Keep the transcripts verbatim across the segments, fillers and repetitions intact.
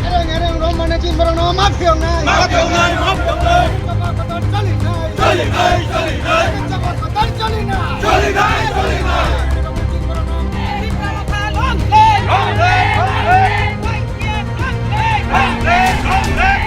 Ereng ereng romani chini borokno ma phiyoknai. Ma phiyoknai, ma phiyoknai. Chini chapa kotor chalinai. Chalinai, chalinai. Chini chapa kotor chalinai. Chalinai, chalinai. Long live, long live. Long live, long live. Long live, long live.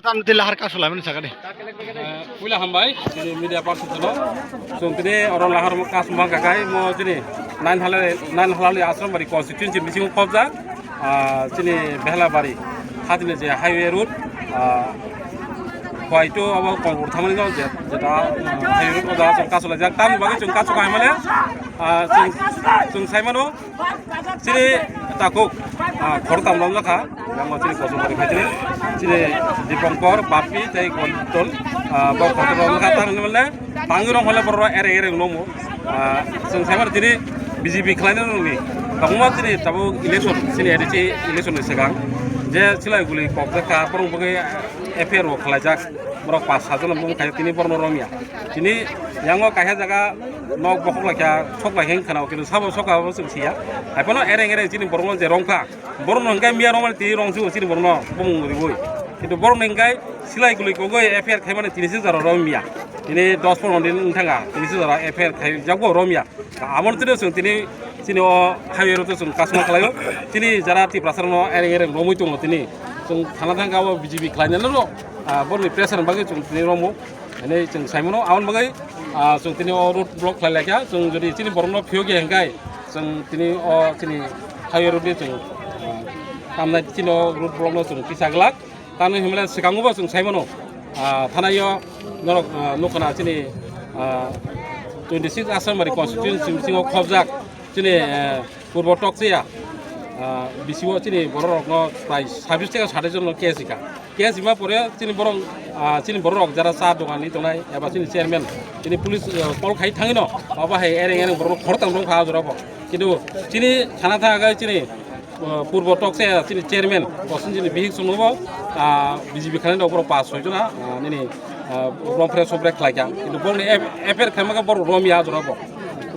Tam tila har kasu lamin sakade. Puila hambai, chini media person no. Chwng tini oro lahar mo kas mangka kai mo chini nine halali, nine halali Asrambari constituency bisingo khobjak. Ah, chini Behlabari, hatini je highway road, ah, Khwai to abo Kongpur thamani no je, jeta, ah, highway road oda chwng kasu laijak. Tamni bagwi chwng kasu khai male, ah, chwng, chwng sai mano, chini takhuk, ah, khoroktham romjakha, yang chini Kosongpari khai chini, chini Dipankar, Bapi, tei Golton, ah, bo khoroktham romjakha, tamni male, Tangwi rong hole borok ereng ereng nomo. Ah, chwng sai mano tini B J P khlaina rokni. Tabukma tini tabuk election, chini A D C election ni swkang. Je silai guli kok jakha, borok bagwi F I R bo khlaijak. Borok pas sat jon bung khai tini borokno romya. Tini yango kaisa jaga nok bokhok laikha, sok laikha wng khana, kintu sabo sok abo chwng siya. Haiphano ereng ereng chini borokno je rongkha. Borokno hwnkhe miya romani twi rongsu chini borokno bumung riui. Kintu borokni hwnkhe silai guli kogwi F I R khaimani tini se jora romya. Tini dos pondro din wng thangkha, tini se jora F I R khaijakgo romya. Amo tini chwng tini chini o highway road chwng kasma khlaio. Chini jara Tiprasa rokno ereng ereng romwi tongo tini. Chwng thana thangkha o B J P khlainani rok, ah, borokni pressure ni bagwi chwng tini romo. Hwnwi chwng sai mano, aboni bagwi, ah, chwng tini o road block khlai laikha. Chwng jodi chini borokno phiyokya hwnkhe chwng tini o chini highway road ni chwng, ah, tamnai chini o road block no chwng tisa glak. Tamni hwnmale swkango bo chwng sai mano, ah, thanaio norok, ah, nukha na chini, ah, twenty six Asrambari constituency bisingo khobjak chini, eh, Purbo Tokchaya, ah, B C O chini borok rokno prai sabis theke satais jon no case rikha. Case rima pore chini borok, ah, chini borok rok jara cha dogan ni tongnai eba chini chairman chini police, eh, call khai thangwi no abo hai ereng ereng borok no khoroktham rok kha ajora bo. Kintu chini thana thangkha chini uh, Purbo Tokchaya chini chairman, Kosinjini bihik songnobo, uh, B J P khlainai rok borok pas soi jona, uh, nini, uh, romphre somphre khlaikha. Kintu borokni F-, F I R khlaimaka borok romya jorabo.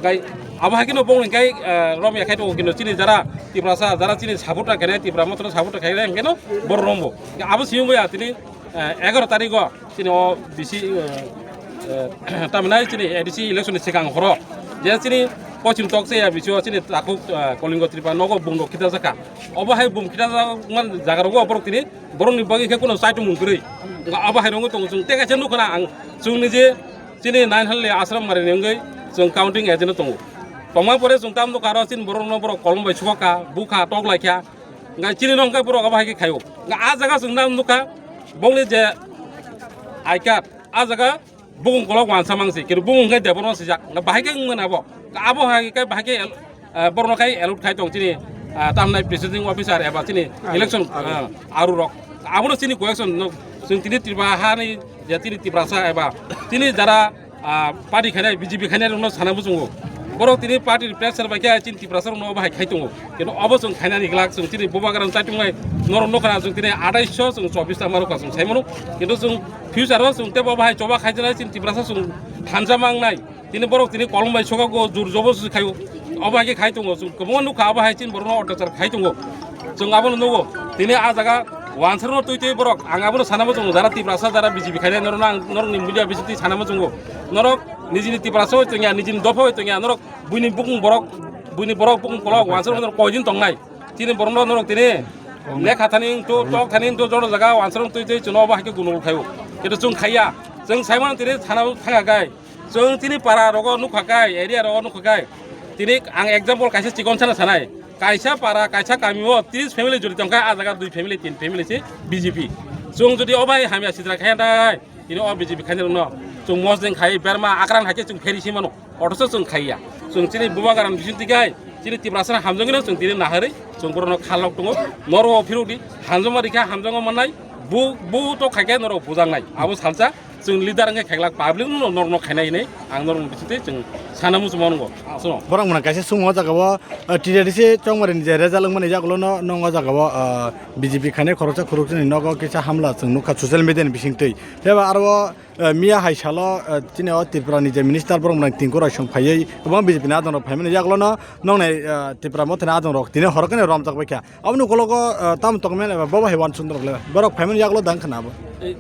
Kai abo hai kheno borokni kai, uh, romya khai tongo kintu chini jara Tiprasa, jara chini supporter khainai, Tipra Mothano supporter khainai hwnkhe no borok rombo. Abo siyung ya tini, uh, egaroh tarikh o. Chini o bisi, eh, eh, tamhinai chini A D C election ni swkang horo je chini Pochim Tokchaya bisi o chini takhuk, eh, Kolingo Tripura nogo bung rok khitajak kha. Obo hai bung khitajak man jaga rogo borok tini borok ni bagwi khe kuno saitung mung kwrwi. Wngkha abo hai rongwi tongo chwng tei kaisa nukha na ang chwng ni je chini nine hal ni Asrambari ni wngwi chwng counting agent o tongo. Tongma pore chwng tam nukha aro chini borok no borok kolom bai suka kha, bukha, tok lai kha. Wngkha chini no wngkha borok abo hai khe khaio. Wngkha a jaga chwng tam nukha bongni je I card. A jaga bukung kolok wansa mangsi, kiri bukung khe debor no sijak, bahai khe wngmani abo, abo hai khe bahai khe, eh, borok no khai allot khai tong chini, eh, tamnai presiding officer eba chini election, eh, aru rok, abono chini question no, chwng tini Tripura hani je tini Tiprasa eba tini jara, ah, party khainai B J P khainai rokno sana muchungo. Borok tini party ni pressure bai khe chini Tiprasa rokno obo hai khai tongo. Kintu obo chwng khainani glak, chwng chini bubagra chaitung bai norok nukha na chwng tini athaish chwng chobbish ta marokha chwng sai mano. Kintu chwng future o chwng tebo obo hai choba khaijaknai chini Tiprasa chwng thansa mangnai. Tini borok tini kolom bai sokago jur jobo se khaio. Obo hai khe khai tongo. Chwng kwbangma nukha obo hai chini borokno otyachar khai tongo. Chwng abono nugo. Tini a jaga wansarno twi twi borok. Ang abono sana muchungo jara Tiprasa jara B J P khainai norokno ang norokni media bisingtwi sana muchungo. Norok nijini Tiprasa hoi tongya, nijini dopha hoi tongya, norok buini bukung borok, buini borok bukung kolok wansarno norok koidin tongnai. Tini borokno norok tini lekha thani wngthu, tok thani wngthu, joto jaga wansarno twi twi chwngno obo hai khe gunul khaio. Kintu chwng khaiya. Chwng saimano tini sana thangya kai. Chwng chini para rogo nukha kai, area rogo nukha kai. Tini ang example kaisa chikon sana sanai. Kaisa para, kaisa kami o tris family jori tongkha, a jaga dui family, tin family se B J P. Chwng jodi obai hamya sitra khaya dai, tini o B J P khaina rokno chwng mosdeng khai, berma, akran hai khe chwng pheri si mano. Othocho chwng khaiya. Chwng chini bubagra ni bising tikai, chini Tiprasa hamjongino chwng tini naharwi, chwng borokno khalok tongo. Norok phirok di, hamjongma rikha, hamjongma mannai, bu, bu to khaikhe norok bujaknai. Abo salsa, chwng leader wngkhe kheklak public no norokno khainai hinwi ang norokni bisingtwi chwng sana muchungma nwngo. Aswk. Borok mwnang kaisa sung o jaga o, eh, T D C chongmari ni je result wngmani yagulo no nong o jaga o, eh, B J P khainai khoroksa khoroksa ni nogo kisa hamla chwng nukha social media ni bisingtwi. Tei ba aro o, eh, miya hai salo, eh, chini o Tripura ni je minister borok mwnang Tinku Roy Song phaiwi kwbang B J P ni adong rok phaimani yagulo no nong nai, eh, Tripura motha ni adong rok tini horo khe romjak bai kha. Aboni ukologo, eh, tamo tongmani eba bobo hai uansuk norok le. Borok phaimani yagulo dang khna abo. Eh,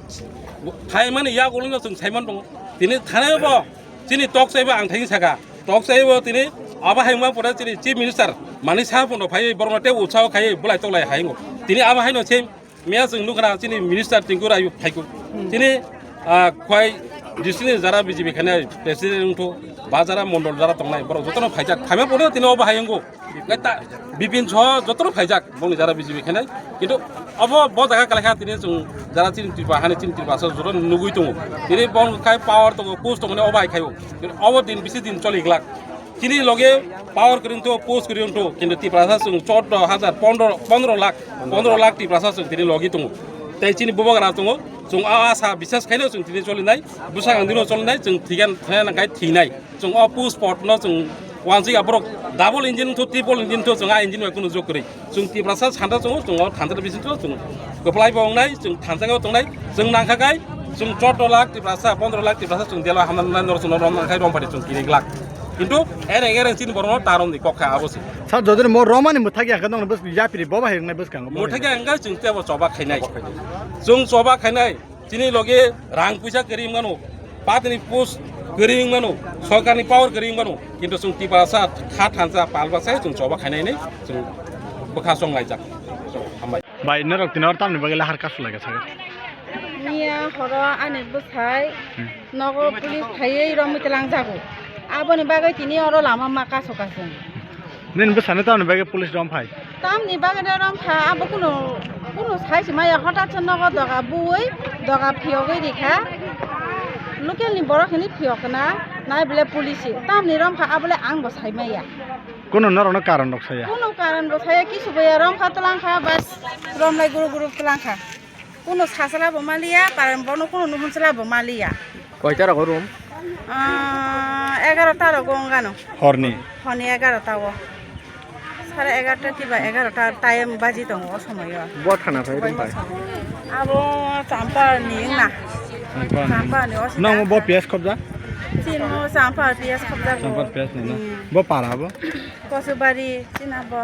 phaimani yagulo no chwng saiman tongo. Tini thane bo chini tok chaibo ang thangwi saka. Tok chaibo tini abo hai wngma pore chini Chief Minister Manik Saha phono phaiwi borokno tei utsaho khaiwi bulai toklai hai wngo. Tini abo haino se miya chwng nukha na chini Minister Tinku Roy phaiku. Chini, ah, Khwai district ni jara B J P khainai president wngthu ba jara mondol jara tongnai borok jotono phaijak. Phaima pore tini abo hai wngo. Nai ta Bipin Saha jotono phaijak bongni jara B J P khainai. Kintu abo bo jaga kalaikha tini chwng jara chini Tripura hani chini Tripura sa jotono nugui tongo. Tini bong khai power tongo, post tongo, obo hai khaio. Kintu obo din bisi din choli glak. Chini loge power kwrwng tho, post kwrwng tho, kintu Tripura sa chwng chordo hajar, pondro, pondro lakh, pondro lakh Tripura sa chwng tini logi tongo. Tei chini bubagra tongo, chwng a asa bisas khaino chwng tini cholinai, bwsakang dino cholinai, chwng thigan thana nangkai thinai. Chwng o push pot no chwng wansuk ya borok double engine wngthu, triple engine wngthu, chwng a engine bai kunu jok kwrwi. Chwng Tiprasa santa chwngo, chwng o thansa bising chwngo, chwng kwplai bo wngnai, chwng thansa o tongnai, chwng nangkha kai, chwng chordo lakh Tiprasa, pondro lakh Tiprasa, chwng delo hamna nai norok chwng rom nangkhai rom pari chwng kiri glak. Kintu ereng ereng chini borok no ta rom di kok kha abo se. Sir, jodi mo romani mwthak ya khe nong bwswk yapri bo bai wngnai bwskango. Mwthak ya wngkha chwng tebo choba khainai. Chwng choba khainai. Chini loge rang puisa kwrwi wng mano, party ni post kwrwi wng mano, sorkar ni power kwrwi wng mano, kintu chwng Tiprasa kha thansa palba sai chwng choba khainai hinwi chwng bwkha chong laijak. Hambai. Bai, norok tini hor tamni bagwi lahar kasu laga saga. Miya horo ani bwsai Hmm. nogo police phaiwi romwi twlang jago. Aboni bagwi tini oro lama ma kasu kasu. Nini bwsano tamni bagwi police rom phai? Tamni bagwi no rom kha, abo kuno, kuno sai se maya, hotat se nogo doga bui, doga phiyogwi rikha. Local ni borok hwnwi phiyok na, nai bole police se. Tamni rom kha, abo le ang bo sai maya. Kuno norokno karon rok saya? Kuno karon bo saya, kisu bo ya, rom kha twlang kha, bas rom lai guru guru twlang kha. Kuno sachwla bo maliya, karon bono kuno nuhunchwla bo maliya. Koita rogo room? Ah, egarota rogo wngano. Horni? Horni egarota o. Sare egarota tiba egarota time baji tongo o somoyo. Bo thana phai room pai? Abo Champar ni wngna. Champar ni. Champar ni o sita. Nang bo P S khobja? Chini mo Champar P S khobja bo. Champar P S ni na? Hmm. Bo para bo? Kosubari, chini bo.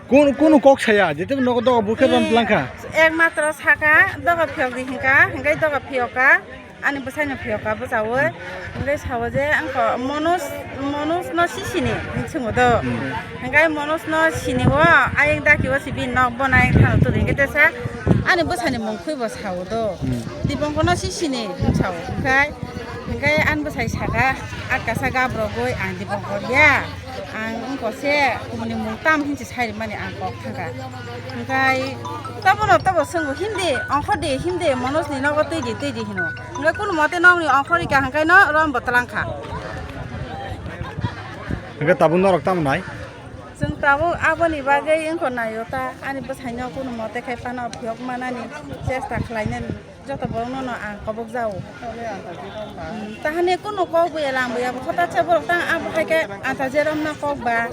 Kun, kunu kok saya, jete nogo doga bukhe rom Eh, tlangkha. Ekmatro saka, doga phiyok di hinka, hinkai doga phiyoka, ani bwsaino phiyoka bwchawi, hinkai sao je, angko Manoj, Manoj no sisini, hinwi swngo do. Hmm. Hinkai Manoj no sini o, ayang daki o sibi nok bonai thano turi, hinkai tesa, ani bwsani mung khui bo sao do. Hmm. Dibongko no sisini, hinwi sao, hinkai, hinkai ani bwsai saka, akasa gabrogwi ang Dibongko ya. Ang wngkha se kumuni mung tam hinsi sai rimani ang kok thangkha. Hwnkhe tabono tabo swngo, "Himdi, ongkhordi, himdi, Manojni nogo twidi, twidi," hino. Hwnkhe kunu mote nokni ongkhorika hwnkhe no rombo twlangkha. Hwnkhe tabuk norok tamo nai? Chwng tabuk aboni bagwi wngkha naio ta, ani bwsaino kunu mote khai phano phiyok manani chesta khlainani. Joto borokno no ang kobok jao. Hmm, tahani kuno kok buya lang buya, bo khota cha borok tang abo hai khe anta je romna kok ba.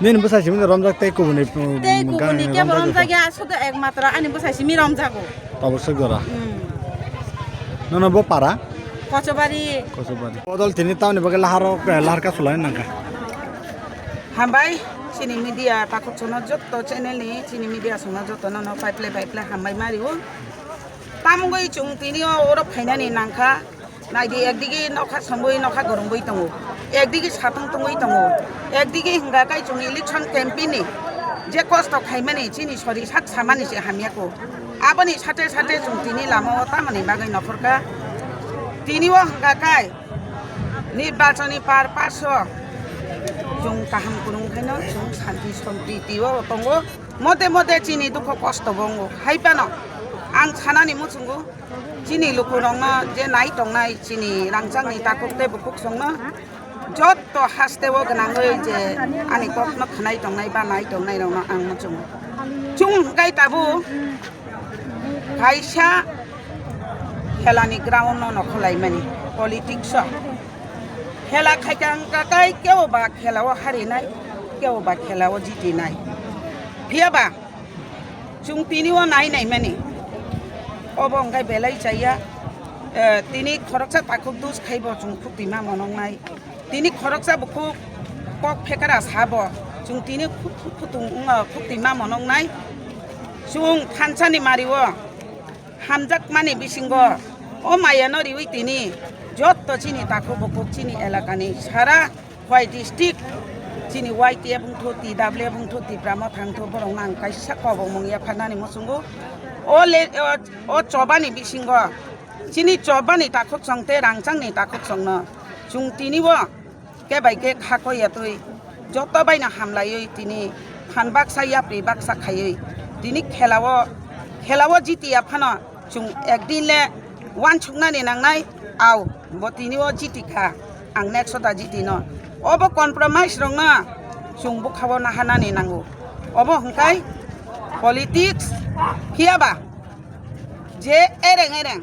Nini bwsai simi romjak tei kubuni, um, Tei kubuni gang kebo romjak romjak ya, sudu ekmatro ani bwsai simi romjago. Tabuk suk jora. Hmm. Nono bo para? Kochobari. Kochobari. Bodol tini tamni bagwi laharo, eh, lahar kasulai nangkha. Hambai, chini media takhuk sono jotto channel ni, chini media sono jotto nono paiple paiple hambai mario. Tamungwi chwng tini o oro phainani nangkha. Naidi, ekdigi nokha songwi nokha gorongwi tongo, ekdigi satung tongwi tongo, ekdigi hwnga kai chwng election campaign ni je kosto khaimani chini sori sak samani se hamya ko. Aboni sate sate chwng tini lama o tamoni bagwi nokhorkha. Tini o hwnga kai nirbachoni par paso chwng kaham kwrwng khaino chwng santi sompriti o tongo. Mote mote chini dukho kosto bo wngo. Hai phano ang sanani muchungo, chini lukurokno je nai tongnai, chini rangchakni takhuk tei bukhuk songno jotto hasteo gwnangwi je ani kokno khwnai tongnai ba nai tongnai rokno ang muchungo. Chwng hwnkhe tabuk kaisa khelani ground no nokholaimani politics o. Khela khaikha wngkha kai kebo ba khela o harinai, kebo ba khela o jitinai. Phiya ba chwng tini o nai naimani. Obo wngkha belai chaya. Eh, tini khoroksa takhuk dus khai bo chwng khuk twima monoknai. Tini khoroksa bukhuk kok phekara sabo chwng tini khuk, khuk, khutung wngma khuk twima monoknai. Chwng thansani mari o hamjakmani bisingo o maya no riwi tini jotto chini takhuk bukhuk chini elakani sara Khowai district chini Y T F wngthu, T W F wngthu, Tipra Motha wngthu, borok nang kaisa kobok mung yapharnani muchungo. O le, o, o chobani bisingo chini chobani takhuk song tei rangchakni takhuk songno chwng tini o khe bai khe kha koi ya twi joto bai no hamlaiwi tini phan baksa yapri baksa khaiwi tini khela o, khela o jiti ya phano chwng ekdin le uansuknani nangnai, au bo tini o jiti kha, ang next o da jiti no. Obo compromise rokno chwng bwkha o naharnani nango. Obo hwnkhe politics phiya ba je ereng ereng,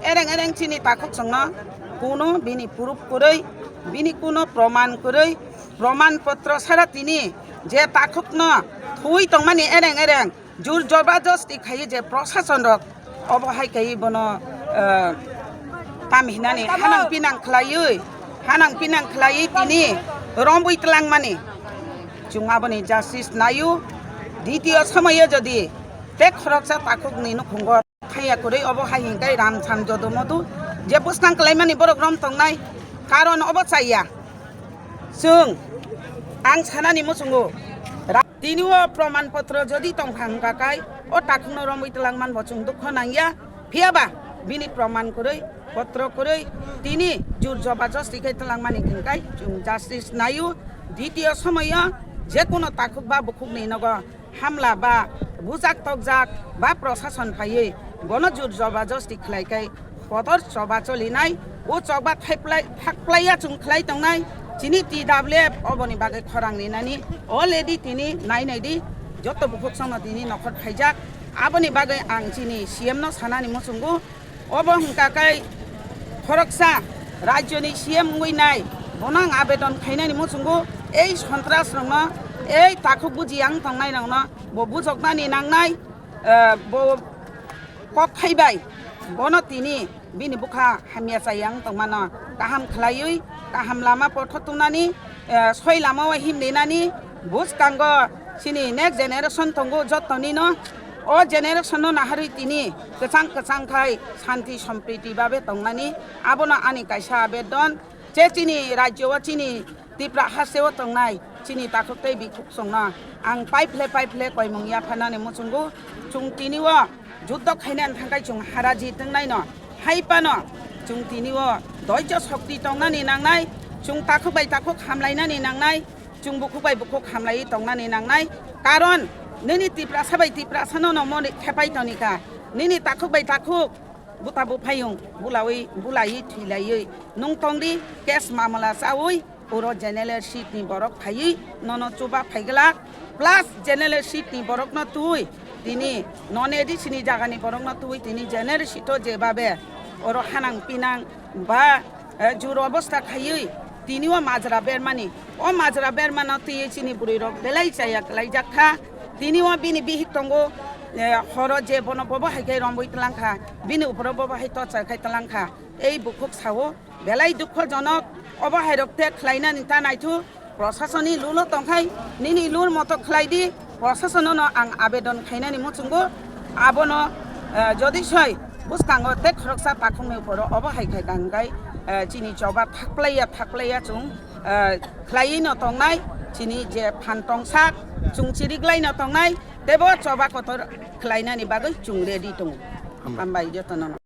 ereng ereng chini takhuk songno kuno bini proof kwrwi, bini kuno proman kwrwi, proman potro sara tini je takhukno thuwi tongmani ereng ereng jur jobajosti khaiwi je proshason rok obo hai khaiwi bono, eh, tam hinani hanang pinang khwlaiwi, hanang pinang khwlaiwi tini romwi twlangmani. Chwng aboni justice naio, ditio somoyo jodi tei khoroksa takhukni nukhungo Thaiya kwrwi obo hai hwnkhai ram san jodo modo je bwskang kwlaimani borok rom tongnai, karon obo chaya. Chwng, ang sanani muchungo, ra-, tini o proman potro jodi tongkha hwnkha kai, o takhukno romwi twlangman bo chwng dukho nangya, phiya ba bini proman kwrwi, potro kwrwi, tini jur jobajosti khe twlangmani hwnkhe chwng justice naio, ditio somoyo je kuno takhuk ba bukhukni nogo hamla ba bujak tokjak ba prosason phaiwi bono jur jobajosti khlai khe kotor choba cholinai, o chokba thaiplai-, thakplaiya chwng khlai tongnai. Chini T W F oboni bagwi khorang rinani already tini nai nai di, joto bukhuk songno tini nokhor khaijak. Aboni bagwi ang chini C M no sanani muchungo. Obo hwnkha khe khoroksa rajyoni C M wngwi nai, bono ang abedon khainani muchungo, ei sontras rokno, ei takhuk buji yang tongnai rokno bo bujoknani nangnai, eh, bo kok khai bai bono tini bini bwkha hamya chayang tongmano kaham khlaiwi kaham lama pothor tungnani, eh, soi lama o himni nani bwskango chini next generation tongo jotoni no. O generation no naharwi tini kwchang kwchang khai santi sompriti babe tongnani, abono ani kaisa abedon. Je chini rajyo o, chini Tipra haste o tongnai chini takhuk tei bikhuk songno ang paiphle paiphle koimung yaphanani muchungo. Chwng tini o juddo khainani thangkhai chwng haraji tongnaino, hai phano chwng tini o doijo shokti tongnani nangnai, chwng takhuk bai takhuk hamlainani nangnai, chwng bukhuk bai bukhuk hamlaiwi tongnani nangnai. Karon nini Tiprasa bai Tiprasano no moni khepai tonikha, nini takhuk bai takhuk buta buphayung bulawi bulaiwi thwilaiwi nwng tongdi, case mamala chawi oro general seat ni borok phaiwi nono chuba phaiglak, plus general seat ni borokno twi Tini non A D C ni jagani borokno twi tini generosity jebabe oro hanang pinang ba, eh, jur obostha khaiwi tini o majra bermani, o majra bermano twi chini bwrwi rok belai chaya kwlaijak kha. Tini o bini bihik tongo, eh, horo je bono bobo hai khe rombwi tlang kha, bini uporo bobo hai torchar khai tlang kha. Ei bukhuk sao belai dukhojonok, obo hai rok te khlainani ta naithu. Prosasoni lulo tongkhai, nini lul moto khlai di, prosasonno ang abedon khainani muchungo. Abono, eh, jodi soi bwskango tei khoroksa takhukni uporo obo hai khai kangkhai, eh, chini choba thakplaiya, thakplaiya chwng, eh, khlaiwi no tongnai, chini je phan tongsak chwng chiriklai no tongnai, tebo choba kotor khlainani bagwi chwng ready tongo. Hambai. Hambai jotono.